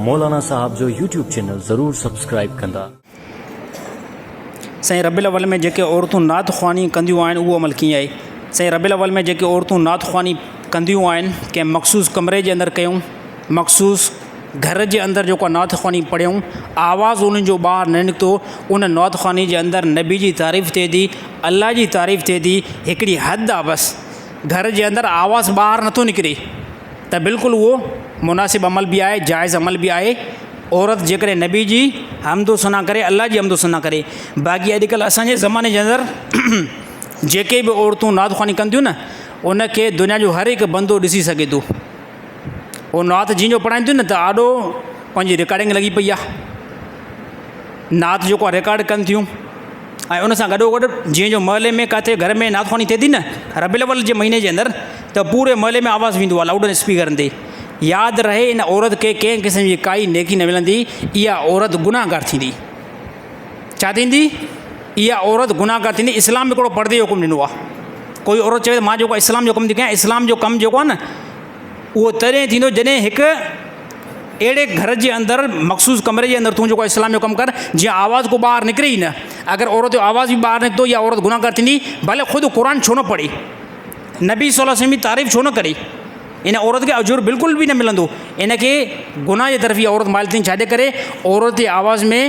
مولانا صاحب جو YouTube channel ضرور سبسڪرائيب ڪندا. سائين ربيع الاول ۾ جيڪي عورتون نعت خواني ڪنديون آهن اهو عمل ڪيئن آهي؟ سائين ربيع الاول ۾ جيڪي عورتون نعت خواني ڪنديون آهن ڪنهن مخصوص ڪمري جي اندر ڪيون مخصوص گهر جي اندر جيڪو نعت خواني پڙهيون آواز انهن جو ٻاهر نه نڪتو ان نعت خواني جي اندر نبي جي تعريف ٿئي ٿي الله جي تعريف ٿئي ٿي هڪڙي حد آ بس گهر جي اندر آواز ٻاهر نٿو نڪري ته بلڪل اهو مناسب عمل به آهي جائز عمل به آهي عورت جيڪڏهن نبي جي حمد و ثنا ڪري الله جي حمد و ثنا ڪري باقي اڄڪلهه اسانجي زماني جي اندر جيڪي به عورتون نعت خواني ڪن ٿيون نه ان کي دنيا جو هر هڪ بندو ڏسي سگهي ٿو اهو نعت جنهن جو پڙهائين ٿيون نه ته آڏو پنهنجي رڪارڊنگ لڳي پئي آهي نعت جيڪو آهي رڪارڊ ڪن ٿيون ۽ ان سان گڏو گڏ جيئن جو محلي ۾ ڪاٿي گهر ۾ نعت خواني ٿئي ٿي نه ربيع الاول جي مهيني جي اندر ته پوري محلي ۾ آواز ويندو آهي لائوڊ اسپيڪرن تي ياد رهي ان عورت کي ڪنهن قسم جي ڪائي نيڪي نه ملندي اها عورت گناهگار ٿيندي ڇا ٿيندي اها عورت گناهگار ٿيندي اسلام هڪڙو پردي جو حڪم ڏنو آهي ڪوئي عورت چوي ته مان جيڪو اسلام جو ڪم ٿي ڪيان اسلام جو ڪم جيڪو آهي نه اهو تڏهن ٿيندو جڏهن هڪ اهڙي گهر جي اندر مخصوص ڪمري جي اندر تون جيڪو اسلام جو ڪم ڪر جيئن آواز ڪو ٻاهر نڪري ئي نه اگر عورت جو آواز به ٻاهر نڪتو يا عورت گناهگار ٿيندي ڀلي خود قرآن ڇو نه پڙهي نبي صلي الله عليه وسلم جي تعريف ڇو نه ڪري ان عورت کي اجر بلڪل به نه ملندو ان کي گناهه جي طرف عورت مائل ٿيندي ڇاجي ڪري عورت جي آواز ۾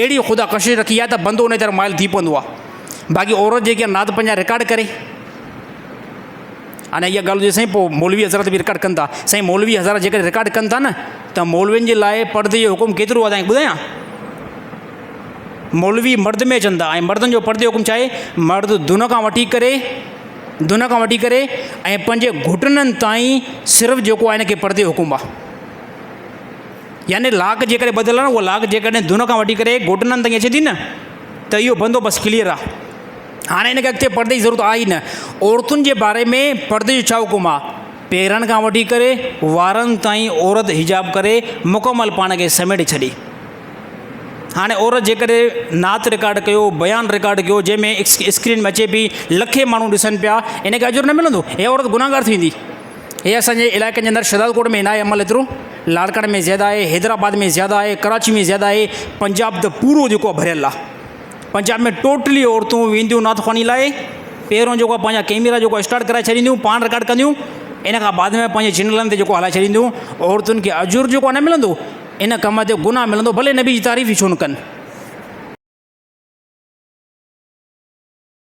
اهڙي خدا ڪشش رکي آهي ته بندو ان طرف مائل ٿي پوندو آهي باقي عورت جيڪي نعت پنهنجا رڪارڊ ڪري هاڻي اها ڳالهه هجي سائين پوء مولوي حضرات به رڪارڊ ڪن ٿا سائين مولوي حضرات جيڪڏهن رڪارڊ ڪن ٿا نه ته مولوين جي لاء پردي جو حڪم ڪيترو آهي تانکي ٻڌايان مولوي مرد ۾ اچن ٿا ۽ مردن جو پردي جو حڪم ڇا آهي مرد دن کان وٺي ڪري دن کان وٺي ڪري ۽ پنهنجي گهٽنن تائين صرف جيڪو آهي ان کي پردي جو حڪم آهي يعني لاڪ جيڪڏهن ٻڌل آهي نه اها لاڪ جيڪڏهن دن کان وٺي ڪري گهٽنن تائين اچي ٿي نه ته اهو بندوبست ڪليئر آهي هاڻي ان کي اڳتي پردي جي ضرورت آهي ئي نه. عورتن جي باري ۾ پردي جو ڇا حڪم آهي؟ پيرن کان وٺي ڪري وارن تائين عورت حجاب ڪري مڪمل پاڻ کي سميٽي ڇڏي. هاڻي عورت جيڪڏهن نعت رڪارڊ ڪيو، بيان رڪارڊ ڪيو جنهن ۾ اسڪرين ۾ اچي پئي لکين ماڻهو ڏسن پيا ان کي اجر نه ملندو؟ هيء عورت گنهگار ٿي ويندي. هي اسان جي علائقن جي اندر شهدادڪوٽ ۾ ناهي عمل ايترو، لاڙڪاڻي ۾ زياده آهي، حيدرآباد ۾ زياده آهي، ڪراچي ۾ زياده آهي، پنجاب ته پورو جيڪو آهي ڀريل آهي. پنجاب ۾ ٽوٽلي عورتون وينديون نعت خواني لاء پهريون جيڪو آهي پنهنجا ڪيميرا جيڪو اسٽارٽ ڪرائي ڇڏينديون پاڻ رڪارڊ ڪنديون ان کان بعد ۾ پنهنجي چينلن تي جيڪو هلائي ڇڏينديون عورتن کي اجر جيڪو آهي نه ملندو ان ڪم تي گناهه ملندو ڀلي نبي جي تعريف ئي ڇو نه ڪن.